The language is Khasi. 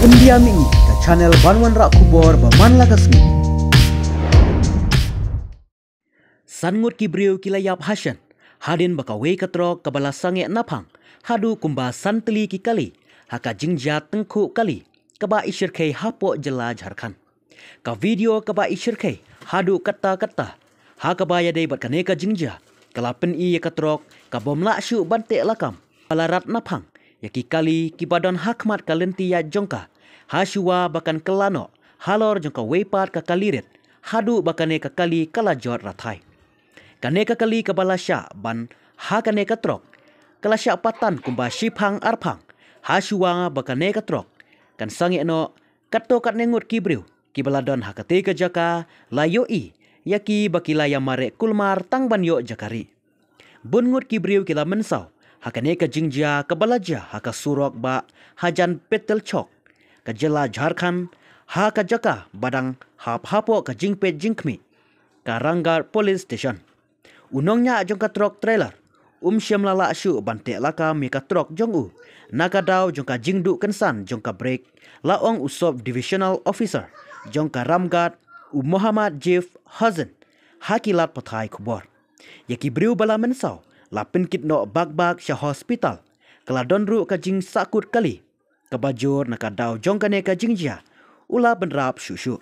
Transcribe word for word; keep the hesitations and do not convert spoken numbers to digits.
India Mini, ka channel ban wanrah khubor ba man la ka sngi. San ngut ki briew ki la ïap hashen hadien ba kawei ka trok kaba la sangeh naphang haduh kumba san tylli ki kali ha ka jingjia tyngkhuh kali kaba i shyrkhei hapoh jylla Jharkhand. Ka video kaba i shyrkhei haduh katta katta ha kaba ïadei bad kane ka jingjia ka la pyni ïa ka trok ka bym lah shuh ban teh lakam ba la rat naphang ïa ki kali kiba don ha khmat ka lynti ïaid jong ka, ha shuwa ba kan kylla noh halor jong kawei pat ka kali rit haduh ba kane ka kali ka la jot rathai. Kane ka kali kaba la shah ban ha kane ka trok ka la shah patan kumba shiphang arphang, ha shuwa ba kane ka trok kan sangeh noh. Katto katne ngut ki briew kiba la don ha katei ka jaka la ïohi ïa ki ba ki la ïa mareh kulmar tang ban ïoh jaka rieh. Bun ngut ki briew ki la mynsaw ha kane ka jingjia kaba la jia ha ka surok ba hajan Petel Chowk, ka jylla Jharkhand, ha ka jaka ba dang hap hapoh ka jingpeit jingkhmih ka Ramgarh Police Station. U nongñiah jong ka trok trailer um shym la lah shuh ban teh lakam ïa ka trok jong u na ka daw jong ka jingduh kynsan jong ka brake, la ong u Sub Divisional Officer jong ka Ramgarh, u Mohammad Jif Hussain, ha ki lad pathai khubor. Ïa ki briew ba la mynsaw la pynkit noh bak bak sha hospital. Ka la don ruh ka jingsahkut kali kaba jur na ka daw jong kane ka jingjia u la bynrap shuh shuh.